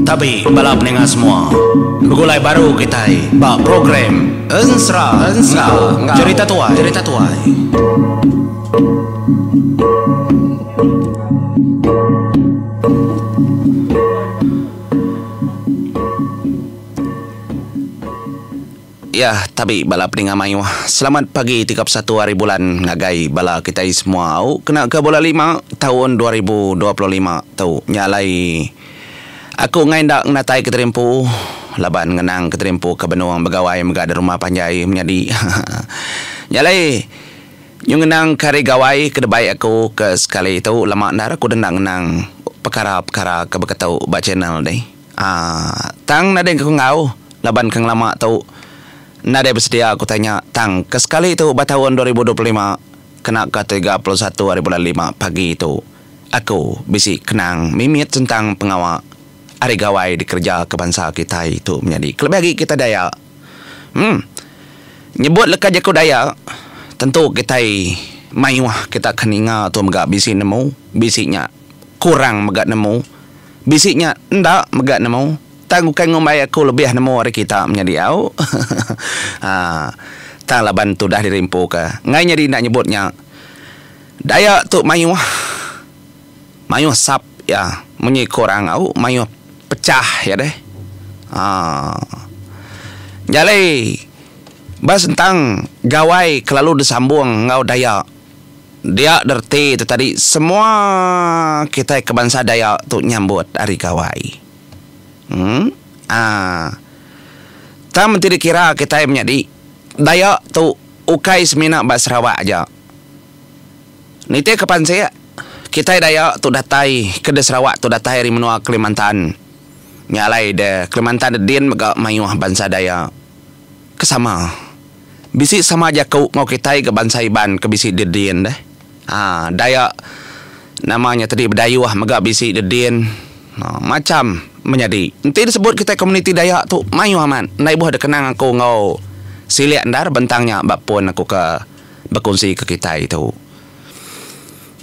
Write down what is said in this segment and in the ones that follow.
Tabi bala peninga semua. Begulai baru kitai ba program Ensera enggau Jerita Tuai. Jerita Tuai. Yah tabi bala peninga mayuh. Selamat pagi 31 hari bulan ngagai bala kitai semua au kena ke bulan lima taun 2025 tu. Nya alai aku enggai enda ngenatai ke terimpu laban ngenang ke terimpu ke benung begawai mega da rumah panjai menyadi. Nya alai nyu ngenang ke hari gawai ke dibai aku ke sekali tu lama endar aku denda ngenang pekara-pekara ke beketu ba channel deh. Aa tang nadai ku enggau laban ke ngelama tu nadai besedia ku tanya tang ke sekali tu ba taun 2025 kena ka 31 hari bulan lima pagi tu aku bisi kenang mimit sentang pengawa hari gawai dikereja ke bansa kitai tu menyadi kelebih agi kitai Dayak. Em nyebut leka jaku Dayak tentu kitai mayuh kita ke ninga tu mega bisi nemu bisi nya kurang mega nemu. Bisi nya enda mega nemu. Tang ukai ngumbai aku lebih nemu ari kita menyadi au. Haa. Tang laban tudah diri empu ke enggai nyadi enda nyebut nya. Daya tu mayuh. Mayuh sap iya munyi ko orang au mayuh pecah iya deh. Haa. Jalai ba sentang gawai kelalu disambung enggau daya. Dia dereti tu tadi semua kitai ke bansa Dayak tu nyambut Hari Gawai. Em aa. Tang menti dikira kitai menyadi Dayak tu ukai semina ba Sarawak aja. Nitihka pansik, kitai Dayak tu datai ke di Sarawak tu datai ari menua Kalimantan. Nya alai de Kalimantan de din mega mayuh bansa Dayak ke sama. Bisi sama jaku enggau kitai ga bansa Iban ke bisi dedin deh. Haa Dayak nama nya tadi Bedayuh mega bisi dedin. Haa macham menyadi. Enti disebut kitai komuniti Dayak tu mayuh amat. Enda ibuh dikenang aku enggau silik endar bentang nya ba pun aku ke bekunsi ke kitai tu.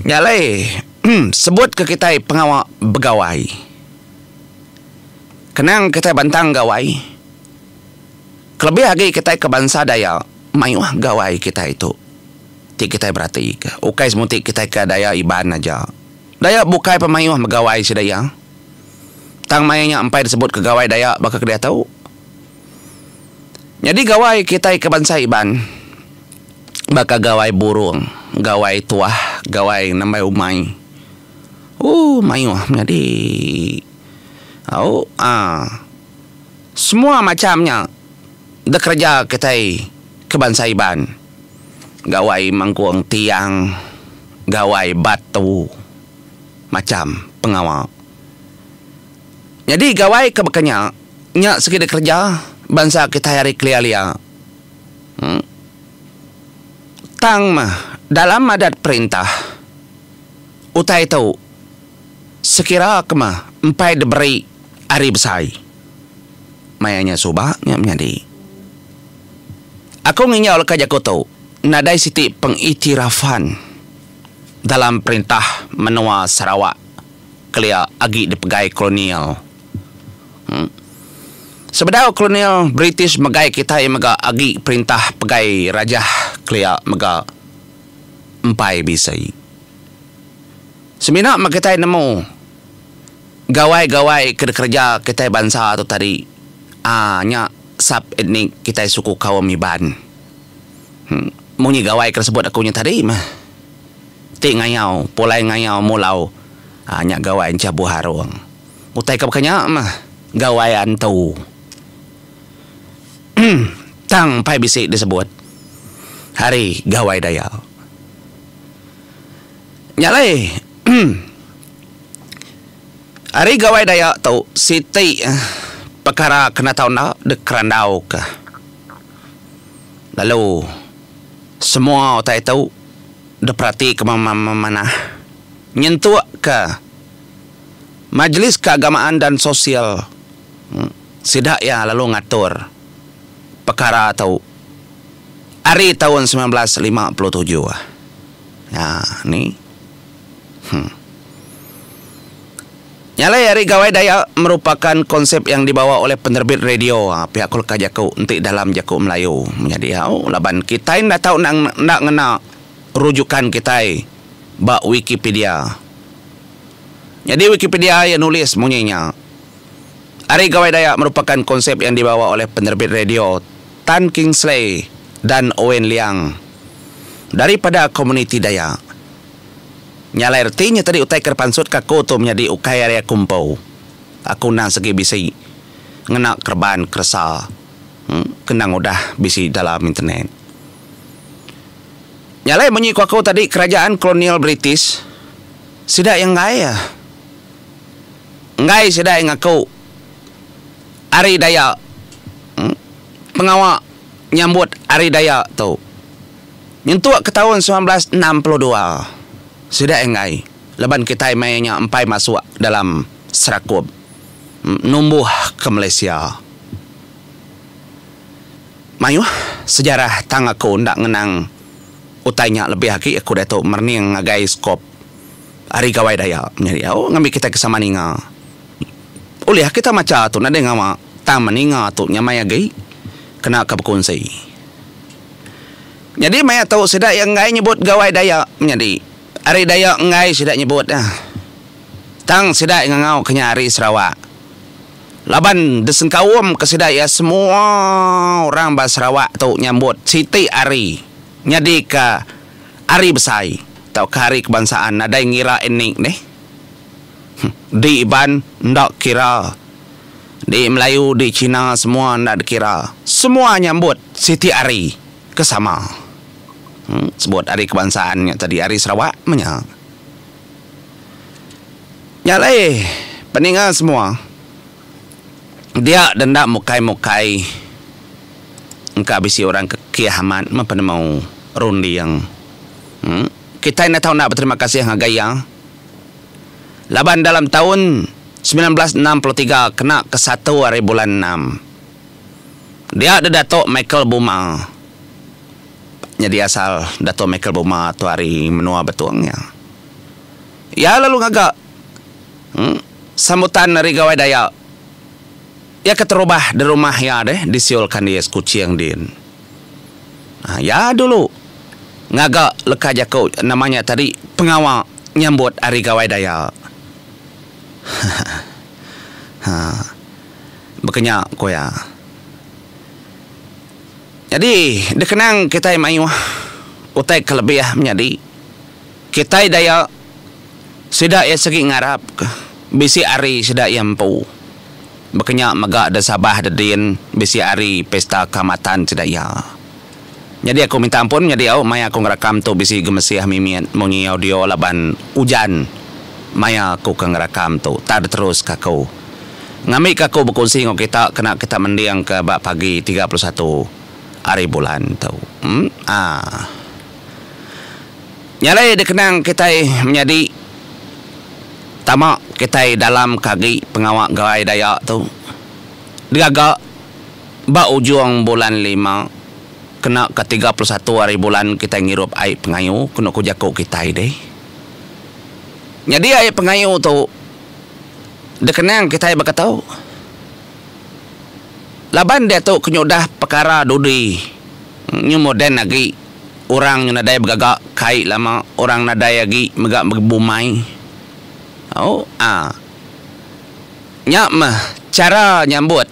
Nya alai sebut ke kitai pengawa begawai. Kenang kitai bantang gawai. Kelebih agi kitai ke bansa Dayak mayuh gawai kitai tu ti kitai beratika. Ukai semuti kitai ke Dayak Iban aja. Dayak bukai pun mayuh begawai sida iya. Tang maya nya empai disebut ke gawai Dayak baka ke diatu. Nyadi gawai kitai ke bansa Iban baka gawai burung, gawai tuah, gawai nembai umai. Ooh mayuh menyadi. Au aaa. Semua macham nya dikereja kitai ke bansa Iban. Gawai mangkung tiang, gawai batu, macham pengawa. Nyadi gawai ke baka nya, nya sigi dikereja bansa kitai ari kelia-lia. Tang meh dalam adat perintah utai tu sekira ke meh empai diberi ari besai. Maya nya suba nya menyadi. Aku nginjau leka jaku tu nadai siti pengiktirafan dalam perintah menua Sarawak kelia agi dipegai kolonial. Sebedau kolonial British megai kitai mega agi perintah pegai rajah kelia mega empai bisi. Semina meh kitai nemu gawai-gawai ke dikereja kitai bansa tu tadi aaa nya sub etnik kitai suku kaum Iban. Munyi gawai ke disebut aku nya tadi meh ti ngayau pulai ngayau mulau aaa nya gawai enchabuh arung. Utai ke baka nya meh gawai antu. Tang empai bisi disebut hari Gawai Dayak. Nya alai Hari Gawai Dayak tu siti pekara kena tau enda dikerandauka. Lalu semua utai tu diperatika memanah nyentukka Majlis Keagamaan dan Sosial sida iya lalu ngatur pekara tu ari taun 1957. Nya ni. Hmm. Penatai Hari Gawai Dayak merupakan konsep yang dibawa oleh penerbit radio pia ku leka jaku enti dalam jaku Melayu menyadi au laban kitai enda tau enda ngena rujukan kitai ba Wikipedia. Nyadi Wikipedia iya nulis munyi nya, Hari Gawai Dayak merupakan konsep yang dibawa oleh penerbit radio Tan Kingsley dan Owen Liang daripada komuniti Dayak. Nya alai reti nya tadi utai ke dipansutka aku tu menyadi ukai ari aku empu. Aku endang segi bisi ngena kereban keresa ke endang udah bisi dalam internet. Nya alai munyi ku aku tadi kerajaan kolonial British sida iya enggai. Enggai sida iya ngaku ari Dayak pengawa nyambut Hari Dayak tu. Nyentuk ke taun 1962, sida enggai laban kitai maya nya empai masuk dalam serakup numbuh ke Malaysia. Mayuh sejarah tang aku enda ngenang utai nya lebih agi aku diatu merening ngagai skop Hari Gawai Dayak menyadi au ngambi kitai ke sama ninga. Ulih kita macha tu nadai ngawa tang meninga tu nyamai agi kena ke bekunsi. Nyadi maya tu sida iya enggai nyebut Gawai Dayak menyadi Hari Dayak enggai sida nyebut iya. Tang sida iya ngangau ke nya Hari Sarawak. Laban disengkaum ke sida iya semua orang ba Sarawak tu nyambut siti hari nyadika hari besai tauka hari kebangsaan nadai ngira etnik deh. Di Iban enda kira, di Melayu, di Cina semua enda dikira. Semua nyambut siti hari ke sama. Sebut hari kebangsaan nya tadi hari Sarawak meh nya. Nya alai peninga semua dia denda mukai-mukai engka bisi orang ke kih amat meh penemu runding. Kitai enda tau enda beterima kasih ngagai iya. Laban dalam taun 1963 kena ke satu ari bulan enam, dia deh Datuk Michael Buma nyadi asal Datuk Michael Buma tu ari menua Betong nya. Iya lalu ngaga sambutan ari Gawai Dayak iya keterubah di rumah iya deh di Siol Kandis Kuching din. Iya dulu ngaga leka jaku nama nya tadi pengawa nyambut Hari Gawai Dayak. Baka nya ku iya. Nyadi dikenang kitai mayuh utai ke lebih menyadi kitai Dayak sida iya sigi ngarap ka bisi hari sida iya empu. Baka nya mega da Sabah da din bisi hari Pesta Kaamatan sida iya. Nyadi aku minta ampun menyadi au maya aku ngerakam tu bisi gemesih mimit munyi audio laban ujan maya aku ke ngerakam tu tak diterus ka aku. Ngambi ka aku bekunsi enggau kita kena kita mending ke ba pagi 31 hari bulan tu. Aa. Nya alai dikenang kitai menyadi tama kitai dalam ke agi pengawa Gawai Dayak tu digaga ba ujung bulan lima kena ke 31 hari bulan kitai ngirup ai pengayu kenu ku jaku kitai deh. Nyadi ai pengayu tu dikenang kitai baka tu laban diatu kenyudah pekara dudi nyu moden agi orang nyu nadai begaga kai lama orang nadai agi mega bumai. Au aa. Nya meh chara nyambut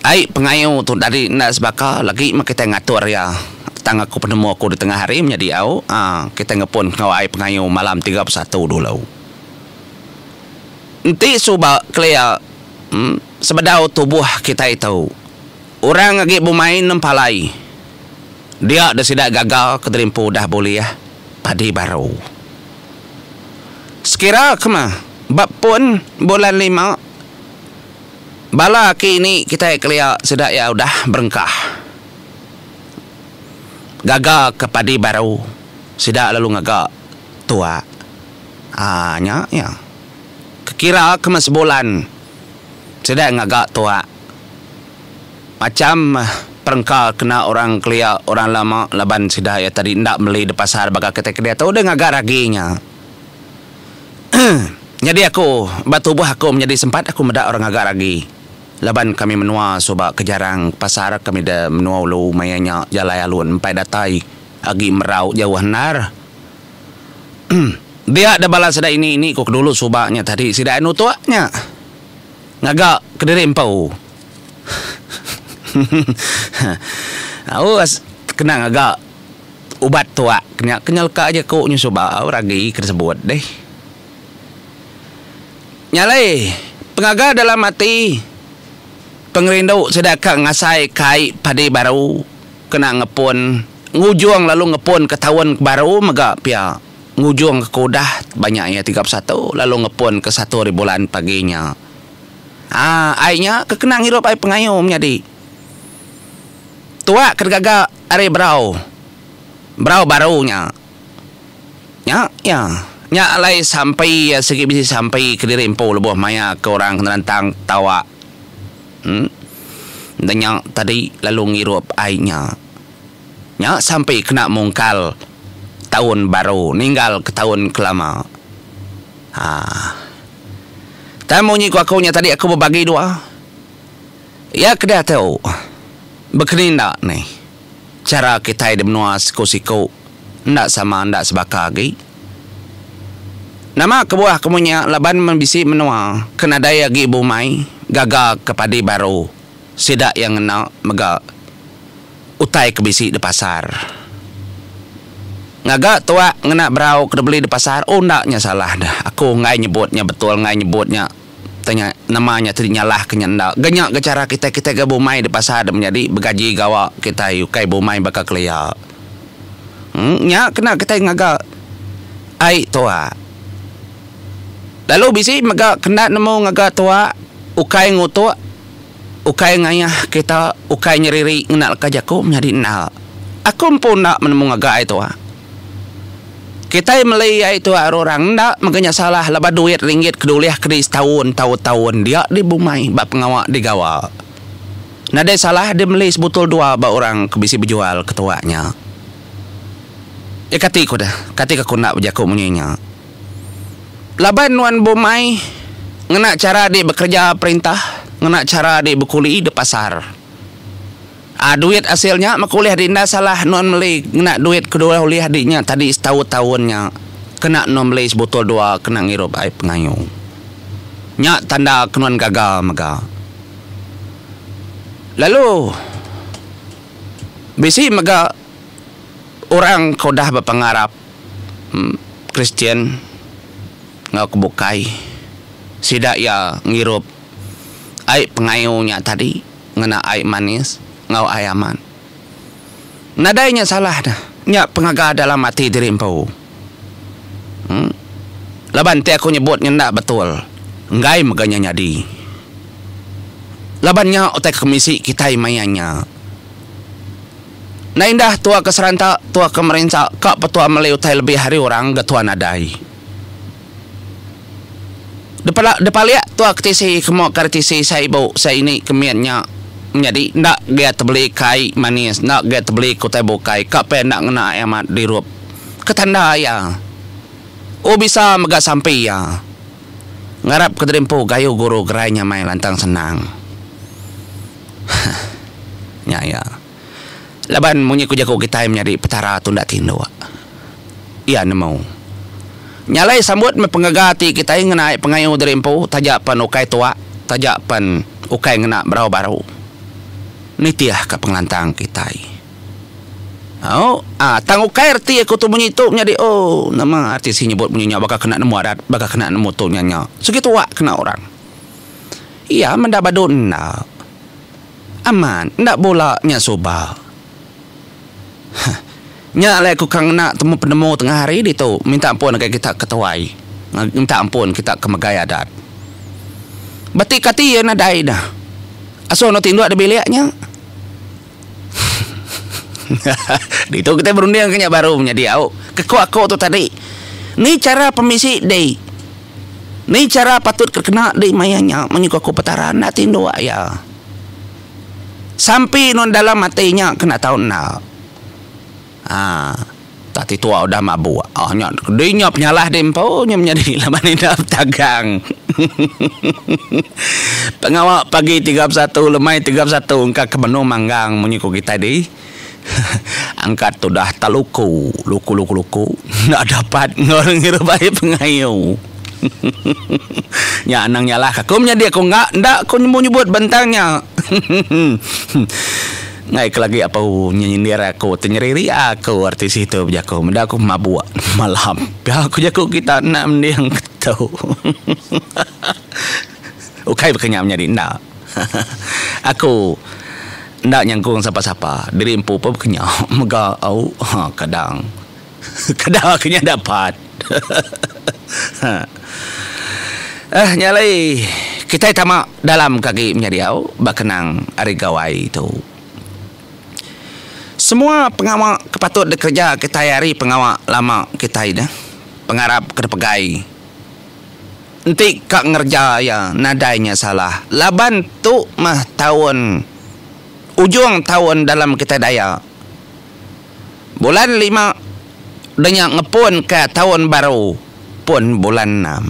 ai pengayu tu tadi enda sebaka lagi meh kitai ngatur iya. Tang aku penemu aku di tengah hari menyadi au aa kitai ngepun enggau ai pengayu malam 31 dulu. Enti suba kelia sebedau tubuh kitai tu orang agi bemain nempalai dia deh sida gaga ke derimpu udah bulih padi baru. Sekira ke meh ba pun bulan lima bala aki ini kitai kelia sida iya udah berengkah gaga ke padi baru sida lalu ngaga tuak aaa nya iya. Kekira ke meh sebulan sida ngaga tuak macam perengka kena orang kelia orang lama laban sida iya tadi enda meli da pasar baka kitai ke diatu deh ngaga ragi nya. Nyadi aku, ba tubuh aku menyadi sempat aku meda orang ngaga ragi. Laban kami menua suba ke jarang pasar kami da menua ulu maya nya jalai alun empai datai agi merau jauh endar. Dia da bala sida ini ini ku ke dulu suba nya tadi sida ai nutuk nya ngaga kediri empu. Au kena ngaga ubat tuak nya ke nyelka jaku nya suba ragi ke disebut deh. Nya alai, pengaga dalam ati pengerindu sida ka ngasai ka ai padi baru kena ngepun ngujung lalu ngepun ke taun ke baru mega pia ngujung ke udah banyak iya 31 lalu ngepun ke satu hari bulan pagi nya. Aa ai nya ke kena ngirup ai pengayu menyadi tuak ke digaga ari berau berau baru nya. Nya iya. Nya alai sampi iya sigi bisi sampi kediri empu lebuh maya ke orang ke nerantang tawa. Em. Enda nya tadi lalu ngirup ai nya. Nya sampi kena mungkal taun baru ninggal ke taun ke lama. Haa. Tang munyi ku aku nya tadi aku bebagi dua. Iya ke diatu bekeni enda nih. Chara kitai di menua siku-siku enda sama enda sebaka agi. Nama kebuah ke munyi laban men bisi menua ke nadai agi bumai gaga ke padi baru sida iya ngena mega utai ke bisi di pasar. Ngaga tuak ngena berau ke dibeli di pasar oh enda nya salah deh aku enggai nyebut nya betul enggai nyebut nya. Tanya nama nya ti nyalah ke nya enda. Ga nya ga chara kitai kitai ga bumai di pasar da menyadi begaji gawa kitai ukai bumai baka kelia. Em nya kena kitai ngaga ai tuak. Lalu bisi mega kenda nemu ngaga tuak ukai ngutuk ukai ngayah kita ukai nyeriri ngena leka jaku menyadi enda. Aku empu enda menemu ngaga ai tuak. Kitai meli ai tuak ari orang enda mega nya salah laban duit ringgit ke diulih kedi setaun taun-taun dia dibumai ba pengawa digawa. Nadai salah deh meli sebutul dua ba orang ke bisi bejual ke tuak nya. Eh kati ku deh, kati ka ku enda bejaku munyi nya. Laban nuan bumai ngena chara di bekereja perintah, ngena chara di bekuli di pasar. A Duit asil nya meka ulih di enda salah nuan meli ngena duit ke dua ulih di nya tadi setaun-taun nya kena nuan meli sebutul dua kena ngirup ai pengayu. Nya tanda ke nuan gaga mega. Lalu bisi mega orang ke udah bepengarap Kristian enggau ke bukai sida iya ngirup ai pengayu nya tadi. Ngena ai manis enggau ai amat. Nadai nya salah ne. Nya pengaga dalam ati diri empu. Em. Laban enti aku nyebut nya enda betul, enggai mega nya nyadi. Laban nya utai ke kemisi kitai maya nya. Enda indah tua ke seranta, tua ke merinsa, ka petua meli utai lebih ari orang ga tua nadai. Depala depalik tua ke tisi ke mua ke ari tisi sai ibu sai ini ke mit nya menyadi enda gia tebeli ke ai manis enda gia tebeli ke utai bukai ka pia enda ngena ai amat dirup ke tanda iya. Oh bisa mega sampi iya. Ngarap ke diri empu gayu guru gerai nyamai lantang senang. Heh. Nya iya. Laban munyi ku jaku kitai menyadi Petara tu enda tinduk. Iya nemu. Nya alai sambut meh pengaga ati kitai ngena ai pengayu diri empu taja pen ukai tuak taja pen ukai ngena berau baru. Nitih ka pengelantang kitai. Au ah tang ukai reti aku tu munyi tu menyadi oh nama arti si nyebut munyi nya baka kena nemu adat baka kena nemu tu nya nya. Sigi tuak kena orang. Iya menda badu enda. Amat, enda bula nya suba. Huh. Nya alai aku ka ngena temu penemu tengah hari ditu minta ampun ngagai kita ke tuai, minta ampun kita ke megai adat. Beti kati iya nadai dah. Asuh anu tinduk da bilik nya. Ditu kitai berunding ke nya baru menyadi au. Ke ku aku tu tadi. Ni chara pemisi dei. Ni chara patut ke kena dei maya nya munyi ku aku Petara enda tinduk iya. Sampi nuan dalam ati nya kena tau enda. Haa. Ti tua udah mabuk. Ah nya di nya penyalah di empu nya menyadi laban enda betagang. Pengawa pagi 31 lemai 31 engka ke benung manggang munyi ku kitai di. Angkat tudah teluku luku luku luku enda dapat enggau orang ngirup ai pengayu. Nya anang nyalah ka aku menyadi aku enggak enda ku nyebut nyebut bentang nya. Ngai ke lagi apu nyindir aku ti nyeriri aku arti situ bejaku meda aku mabuk malam. Pia ku jaku kita enda mending ke tu. Ukai baka nya menyadi enda. Aku enda nyangkung sapa-sapa diri empu pun baka nya mega au kadang. Kadang aku nya dapat. Eh nya alai kitai tama dalam ke agi menyadi au ba kenang ari gawai tu. Semua pengawa ke patut dikereja kitai ari pengawa lama kitai ne pengarap ke dipegai enti ka ngereja iya nadai nya salah laban tu mah taun ujung taun dalam kitai Dayak. Bulan lima udah nya ngepunka taun baru pun bulan enam.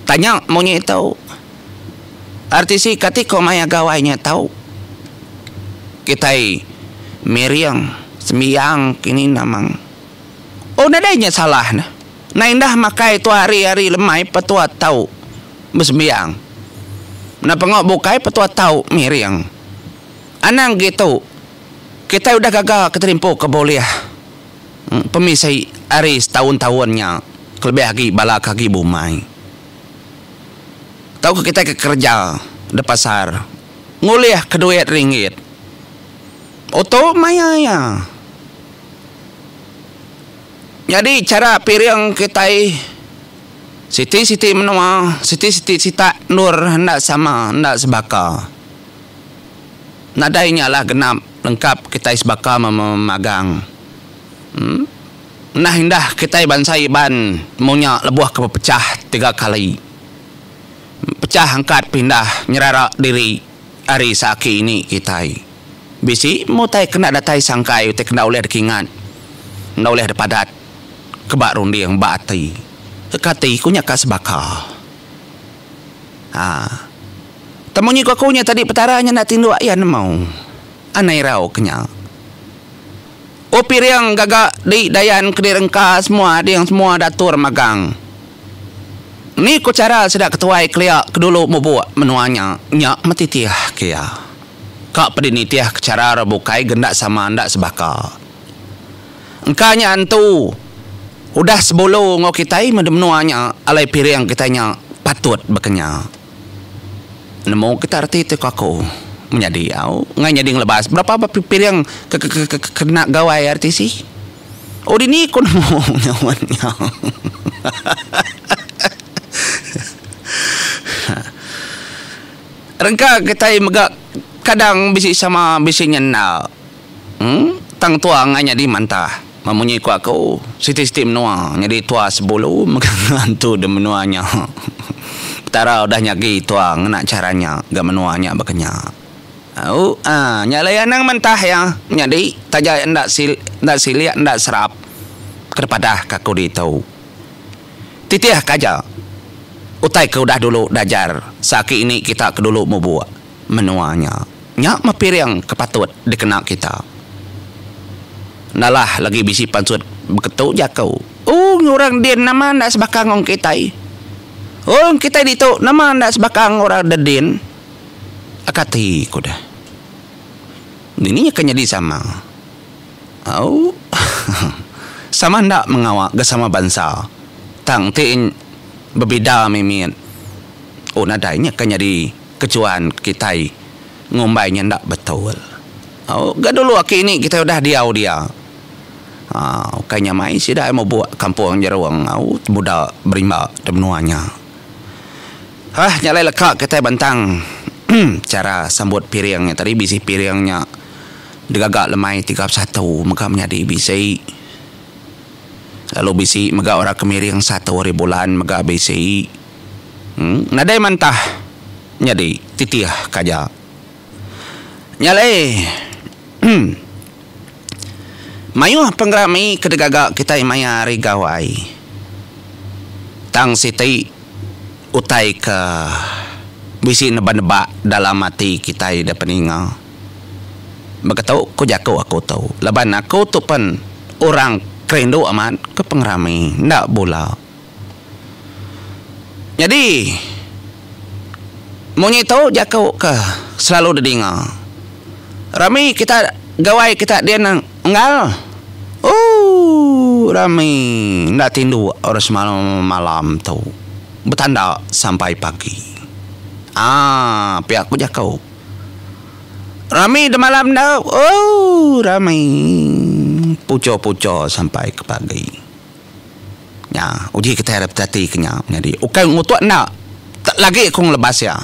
Tanya munyi tu, RTC kati ko maya gawai nya tau kitai miring sembiang kini namang. Oh nadai nya salah ne. Enda indah makai tua hari-hari lemai petua tau besembiang. Enda penga bukai petua tau miring. Anang gitu, kitai udah gaga ke terimpu ke bulih pemisi ari setaun-taun nya kelebih agi bala ke agi bumai. Tauka kitai ke kereja da pasar ngulih ke duit ringgit. Utu maya iya. Nyadi chara piring kitai siti-siti menua, siti-siti sitak endur enda sama enda sebaka. Nadai nya lah genap lengkap kitai sebaka memagang. Nah indah kitai bansa Iban munya lebuh ke bepechah tiga kali. Pechah angkat pindah nyerara diri ari seaki ini kitai. Bisi meh utai kena datai sangkai utai kena ulih dikingat enda ulih dipadat ke ba runding ba ati. Kati ku nya ka sebaka. Haa. Tang munyi ku aku nya tadi Petara nya enda tinduk iya nemu. Anai irau ke nya. O piring gaga di dayan ke direngka semua ading semua datur magang. Ni ku chara sida ketuai kelia ke dulu mubuk menua nya, nya metitih ke iya. Ka pedi nitih ke chara orang bukai ge enda sama enda sebaka. Engka nya antu udah sebulu enggau kitai meda menua nya alai piring kitai nya patut baka nya. Nemu kita reti ti ku aku menyadi au enggai nyadi ngelebas berapa ba piring ke ke kena gawai RTC. Oh dini ku nemu nyaut nya. Rengka kitai mega kadang bisi sama bisi nyenda. Em tang tua enggai nyadi mantah. Memunyi ku aku, siti-siti menua nyadi tua sebulu mega ngantu da menua nya. Petara udah nyagi tua ngena chara nya ga menua nya baka nya. Au ah nya alai anang mantah iya nyadi taja enda sil enda silik enda serap ke dipadah ka aku ditu. Titih ka aja utai ke udah dulu dajar seaki ini kita ke dulu mubuk menua nya. Nya meh piring ke patut dikena kita. Nalah lagi bisi pansut beketu jaku. Ung orang din nama enda sebaka enggau kitai. Ung kitai ditu nama enda sebaka enggau orang dedin. Kati ku deh. Dini ke nyadi sama. Au. Sama enda mengawa ga sama bansa. Tang ti bebida mimit. Oh nadai nya ke nyadi. Kechuan kitai ngumbai nya enda betul. Au ga dulu aki ini kitai udah diau dia. Aa ukai nya mai sida ai mubuk kampung jerung au tebuda berimba da menua nya. Hah nya alai leka kitai bantang chara sambut piring nya tadi bisi piring nya digaga lemai 31 mega menyadi bisi. Lalu bisi mega orang ke miring satu hari bulan mega bisi. Nadai mantah nyadi titih ka aja. Nya alai. Mayuh pengerami ke digaga kitai maya Hari Gawai. Tang siti utai ke bisi neba-neba dalam ati kitai da peninga. Beketu ku jaku aku tu laban aku tu pen orang ke rindu amat ke pengerami enda bula. Nyadi munyi tu jaku ke selalu didinga. Rami kita gawai kita din enggal ooh rami enda tinduk orang semalam-malam tu betanda sampai pagi. Aaa pia ku jaku. Rami demalam tu ooh rami pucho-pucho sampai ke pagi. Nya, uji kitai ari betati ke nya nyadi ukai ngutuk enda lagi ku ngelebas iya.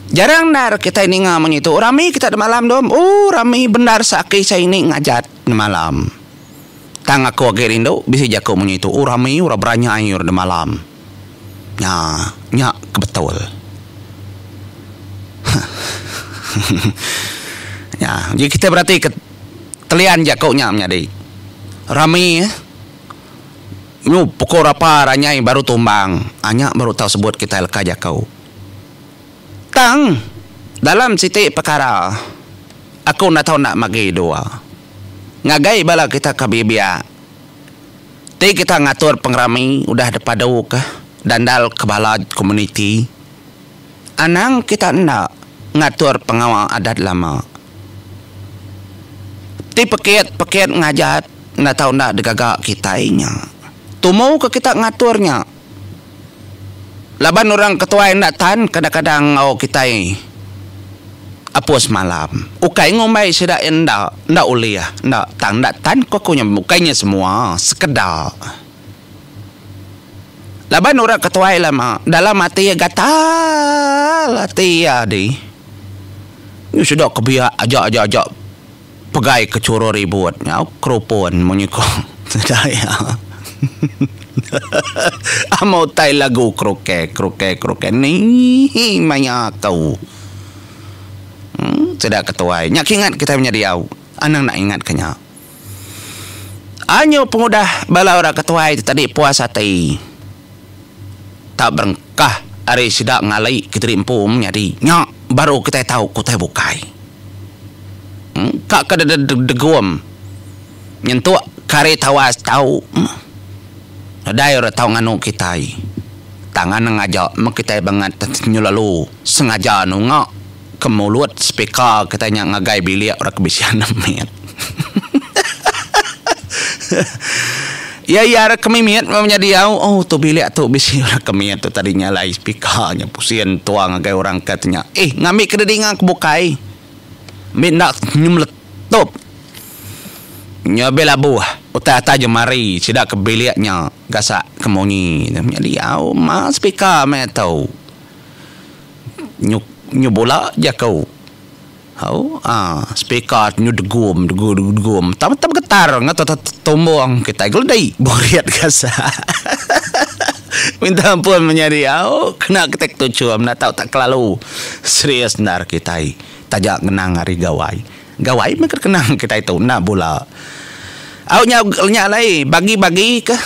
Jarang endar kitai ninga munyi tu rami kita demalam tu ooh rami bendar seaki seini ngajat demalam. Tang aku agi rindu bisi jaku munyi tu ooh rami orang beranyai orang demalam. Nya, nya ke betul. Nya, uji kitai berati ke. Telian jaku nya menyadi. Rami eh. Nyu pukul rapa ranyai baru tumbang. Ah nya baru tau sebut kitai leka jaku. Tang dalam siti pekara aku enda tau enda magi dua. Ngagai bala kita ke biak ti kita ngatur pengerami udah dipadu ke dandal ke bala komuniti. Anang kita enda ngatur pengawa adat lama. Ti pekit-pekit ngajat enda tau enda digaga kitai nya. Tumu ke kita ngatur nya. Laban orang ke tuai enda tan kadang-kadang enggau kitai apus malam. Ukai ngumbai sida enda enda ulih enda tang enda tan ku aku nya ukai nya semua sekeda. Laban orang ke tuai lama dalam ati iya gatal ati iya di. Nyu sida ke biak aja aja aja pegai ke churu ribut nyau kerupun munyi ko sida iya. Amu utai lagu keruke keruke keruke ni maya aku. Sida ke tuai nya ke ingat kitai menyadi au anang enda ingat ke nya. Anyu pengudah bala orang ke tuai ti tadi puas ati tau berengkah ari sida ngali kediri empu menyadi nya baru kitai tau ke utai bukai. Ka ke degum nyentuk ke hari tawas tau nadai orang tau nganu kitai. Tang anang aja meh kitai bangat nyelalu sengaja nunga. Ke mulut speaker kitai nya ngagai bilik orang ke bisi anak mit. Iya iya ke mimit meh menyadi au oh tu bilik tu bisi orang ke mit tu tadi nya alai speaker nya pusin tua ngagai orang ke tu nya. Eh ngambi ke didinga ke bukai. Mit enda nyu meletup. Nya be labuh utai atai jemari sida ke bilik nya gasak ke munyi menyadi au ma speaker meh tu. Nyu nyu bula jaku au aa speaker nyu degum degum degum tang tang begetar enggau tumbung kitai geledi burit gasak minta ampun menyadi au kena kitai ketuchum enda tau tak kelalu serius endar kitai taja ngenang hari gawai. Gawai meh ke kenang kitai tu enda bula. Au nya nya alai bagi bagi ke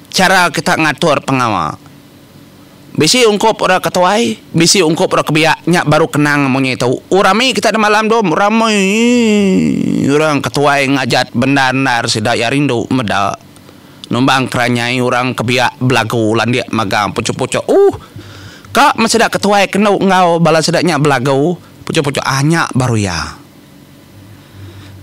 chara kita ngatur pengawa. Bisi ungkup orang ke tuai, bisi ungkup orang ke biak, nya baru kenang munyi tu. Oh rami kita demalam tu, rami orang ke tuai ngajat bendar endar sida iya rindu meda. Numbang keranyai orang ke biak belagu landik magang puchuk-puchuk. Uh ka meh sida ke tuai kenu enggau bala sida nya belagu puchuk-puchuk ah nya baru iya.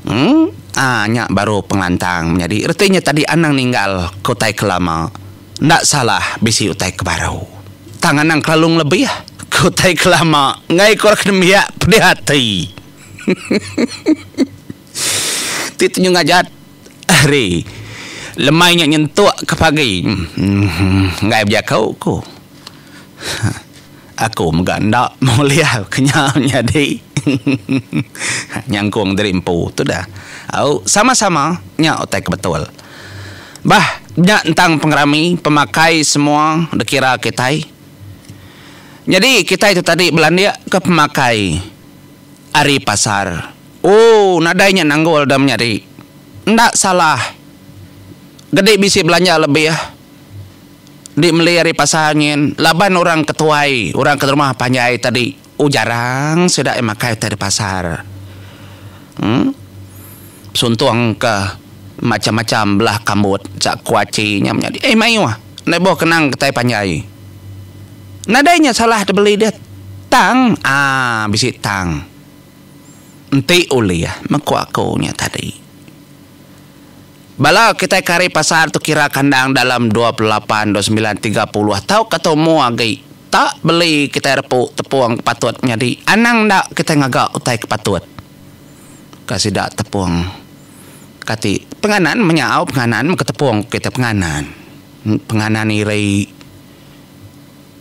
Em ah nya baru pengelantang menyadi reti nya tadi anang ninggal ke utai ke lama enda salah bisi utai ke baru. Tang anang kelalu ngelebih ke utai ke lama enggai ke orang ke nembiak pedih ati. Ti tunjung ngajat hari lemai nya nyentuk ke pagi em enggai bejaku ku. Aku mega enda mulia ke nya nyadi nyangkung diri empu tu dah. Au sama-sama nya utai ke betul. Bah nya entang pengerami pemakai semua dikira kitai. Nyadi kitai tu tadi belandik ke pemakai ari pasar. Ooh nadai nya nanggul da menyadi. Enda salah. Gedi bisi belanja lebih di meli ari pasar nyin laban orang ke tuai, orang ke rumah panjai tadi oh jarang sida iya makai utai di pasar. Em Suntung ke macam-macam belah kambut sa kuaci nya menyadi eh mayuh enda ibuh kenang kitai panjai. Nadai nya salah dibeli deh tang aaa bisi tang. Enti ulih meh ku aku nya tadi. Bala kitai ke ari pasar tu kira kandang dalam 28, 29, 30 tauka tumu agi tak beli kitai repu tepung ke patut nyadi anang enda kitai ngaga utai ke patut. Ka sida tepung kati penganan menyau penganan meh ke tepung kitai penganan. Penganan iri.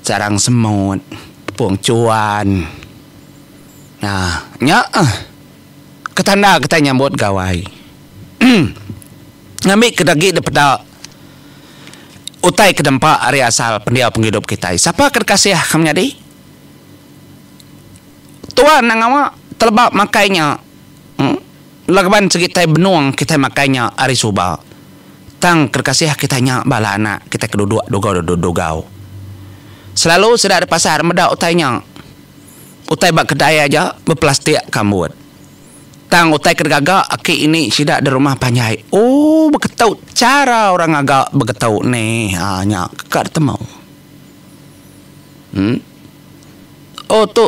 Sarang semut, tepung chuan. Nah, nya eh ke tanda kitai nyambut gawai. Ngambi ke agi dipeda utai ke dempa ari asal pendiau pengidup kitai. Sapa ke dikasih ke menyadi? Tua endang ngawa teleba makai nya. Laban segi tai benung kitai makai nya ari suba. Tang kedekasih kitai nya bala anak kitai ke duduk dugau dugau. Selalu sida ari pasar meda utai nya. Utai ba kedai aja beplastik kambut. Tang utai ke digaga aki ini sida di rumah panjai ooh beketu chara orang ngaga beketu nih aa nya ka ditemu. Em oh tu.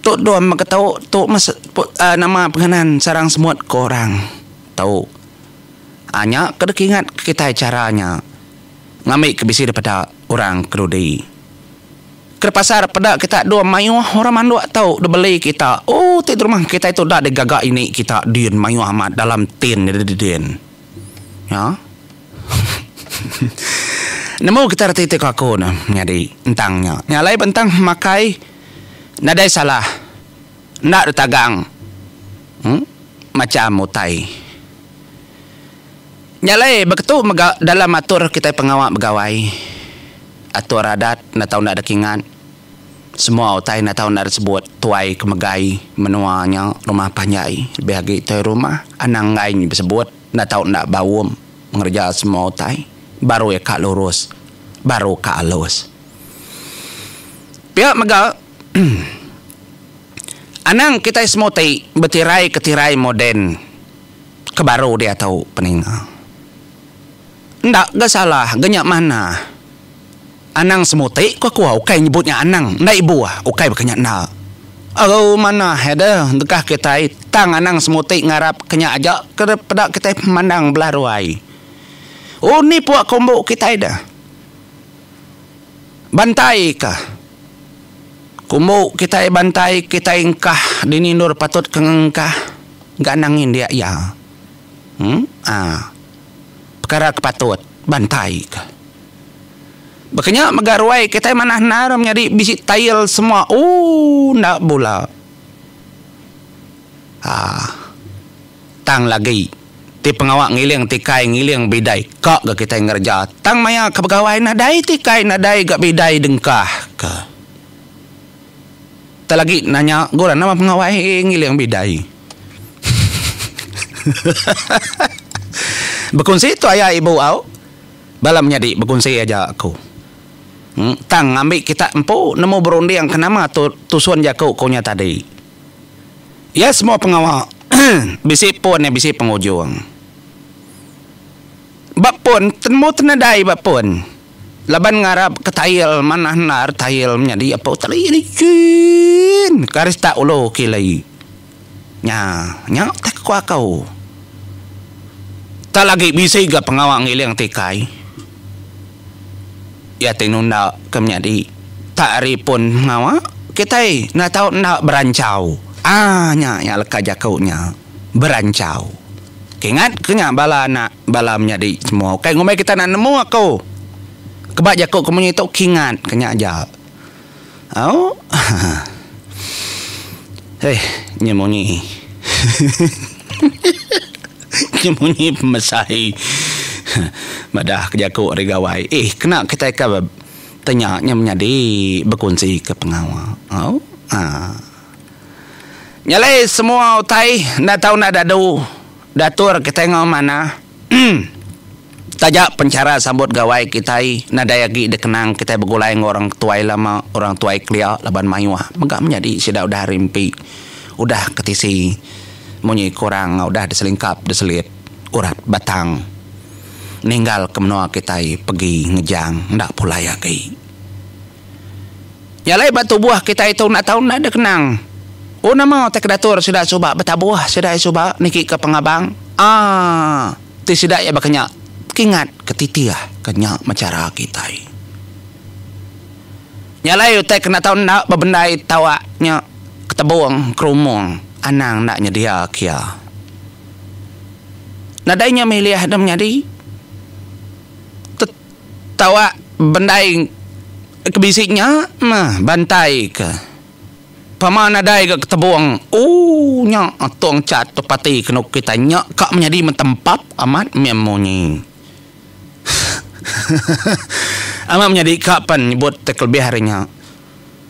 Tu dom mega tau tu meh nama penganan sarang semut ko orang tau. Aa nya ke deka ingat kitai chara nya ngambi ke bisi dipeda orang ke dudi. Ke pasar peda kita dom mayuh orang manduk tau dibeli kita ooh ti rumah kitai tu enda digaga ini kita din mayuh amat dalam tin din. Nya. Nemu kita reti ti ko aku ne nyadi entang nya. Nya alai bentang makai. Nadai salah enda ditagang macham utai. Nya alai beketu mega dalam atur kitai pengawa begawai. Atur adat enda tau enda dikingat. Semua utai enda tau enda disebut tuai ke megai menua nya rumah panjai lebih agi tuai rumah anang enggai besebut enda tau enda baum ngereja semua utai baru iya ka lurus baru ka alus. Pia mega, anang kitai semua ti betirai ke tirai moden ke baru diatu peninga. Enda ga salah ga nya manah. Anang semuti ku aku ukai nyebut nya anang enda ibuh ukai baka nya enda. Au manah deh deka kitai tang anang semuti ngarap ke nya aja ke peda kitai mandang belah ruai. Oh ni pua kumbu kitai deh. Bantai ka. Kumbu kitai bantai kitai engkah dini endur patut ke ngengkah ga anang ngindik iya. Em aa. Pekara ke patut bantai ka. Baka nya mega ruai kitai manah endar menyadi bisi tail semua ooh enda bula. Aa. Tang lagi, ti pengawa ngiling tikai ngiling bidai ka ga kitai ngereja tang maya ke begawai nadai tikai nadai ga bidai dengkah ke. Tang lagi nanya ga orang nama pengawa ngiling bidai. Bekunsi tu aya ibu au bala menyadi bekunsi aja aku. Tang ngambi kita empu nemu berunding ke nama tusun jaku ku nya tadi. Iya semua pengawa bisi pun iya bisi pengujung. Ba pun temu tenedai ba pun laban ngarap ke tail manah endar tail menyadi apu tali licin ke ari setak ulu kili. Nya nya utai ke ku aku. Tak lagi bisi ga pengawa ngiling tikai. Iya ti nunda ke menyadi tak ari pun pengawa kitai enda tau enda beranchau. Aaa nya nya leka jaku nya beranchau. Kingat ke nya bala anak bala menyadi semua ukai ngumbai kita enda nemu aku. Keba jaku ke munyi tu kingat ke nya aja. Au haha. Heh nya munyi. Nya munyi pemesai madah ke jaku ari gawai. Eh kena kitai ke tenya nya menyadi bekunsi ke pengawa. Au aa. Nya alai semua utai enda tau enda dadu. Datur kitai enggau manah. Taja pen chara sambut gawai kitai nadai agi dikenang kitai begulai enggau orang tuai lama, orang tuai kelia laban mayuh mega menyadi sida udah rimpi, udah ketisi munyi ke orang udah diselingkap diselit urat batang ninggal ke menua kitai pegi ngejang enda pulai agi. Nya alai ba tubuh kitai tu enda tau enda dikenang. Oh nama utai ke datur sida suba betabuh sida iya suba niki ke pengabang aaa ti sida iya baka nya kingat ke titih ke nya meh chara kitai. Nya alai utai ke enda tau enda bebendai tawa nya ketebung kerumung anang enda nyedia ke iya. Nadai nya milih deh menyadi. Tawa bendai ke bisi nya meh bantai ke pama nadai ga ketebung ooh nya tong chat tu parti kenu kitai nya ka menyadi mentempap amat mih munyi amat menyadi ka pen nyebut te kelebih ari nya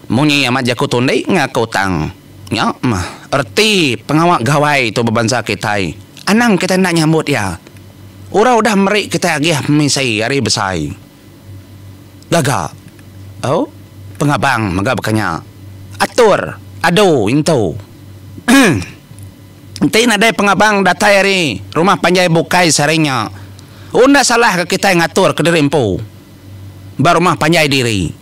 munyi amat jaku tundi ngaku tang nya meh reti pengawa gawai tu bebansa kitai anang kitai enda nyambut iya. Orang udah meri kitai agih pemisi hari besai. Gaga. Au, pengabang mega baka nya. Atur, adu, intu. Enti nadai pengabang datai ari rumah panjai bukai sehari nya, enda salah ga kitai ngatur kediri empu ba rumah panjai diri.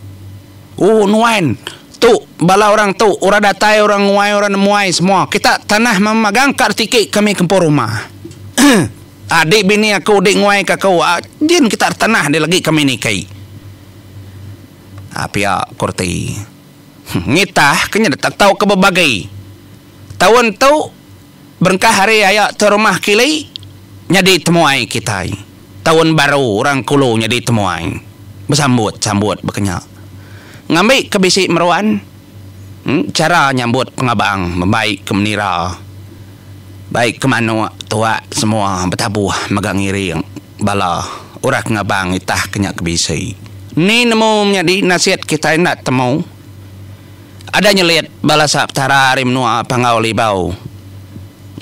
Ooh nuan, tu bala orang tu, orang datai, orang nguai, orang nemuai semua. Kita tanah memagang ka retiki kami ke empu rumah. Adik bini aku dik nguai ke aku, din kita tanah di lagi kami niki. Pia ku reti. Ngitah ke nyedetak tauka bebagi. Taun tu berengkah ari aya tu rumah kili nyadi temuai kitai. Taun baru orang kulu nyadi temuai. Besambut sambut baka nya. Ngambi ke bisi meruan chara nyambut pengabang membai ke menira bai ke manuk tuak semua betabuh mega ngiring bala orang ke ngabang itah ke nya ke bisi. Ni nemu menyadi nasit kitai enda temu. Ada nyelit bala sa Petara ari menua Panggau Libau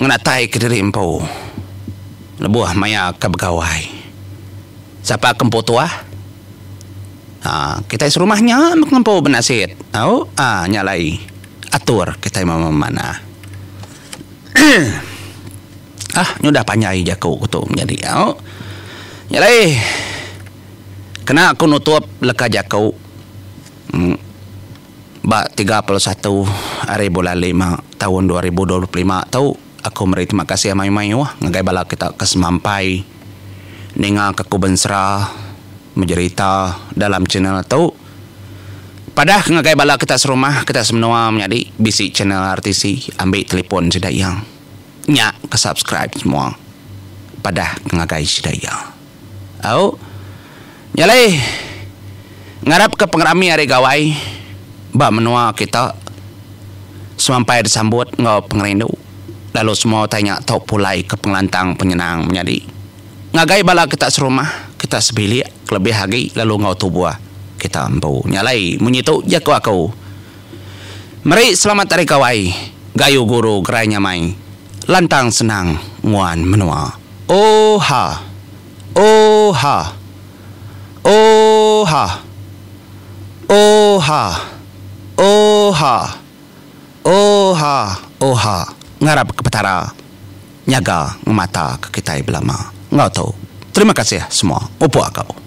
ngenatai kediri empu. Lebuh maya ke begawai. Sapa ke empu tuah? Ha, kitai serumah nya meh ke ngempu benasit. Au, ha, nya alai atur kitai memanah. Ah, nyudah panjai jaku ku tu menyadi. Au. Nya alai kena aku nutup leka jaku ba 31 ari bulan lima taun 2025 tu. Aku meri terima kasih mayuh-mayuh ngagai bala kita ke semampai ninga ke aku bensera bejerita dalam channel tu. Padah ke ngagai bala kita serumah kita semenua menyadi bisi channel RTC ambi telefon sida iya nya ke subscribe semua padah ke ngagai sida iya. Au nya alai ngarap ke pengerami hari gawai ba menua kita semampai disambut enggau pengerindu lalu semua utai nya tau pulai ke pengelantang penyenang menyadi ngagai bala kita serumah kita sebilik kelebih agi lalu enggau tubuh kita empu. Nya alai munyi tu jaku aku meri selamat hari gawai gayu guru gerai nyamai lantang senang nguan menua. Ooha. Ooha. Ooha. Ooha. Ooha. Ooha. Ooha. Ngarap ke Petara nyaga ngemata ke kitai belama. Enggau tu. Terima kasih semua. Mupuk aku.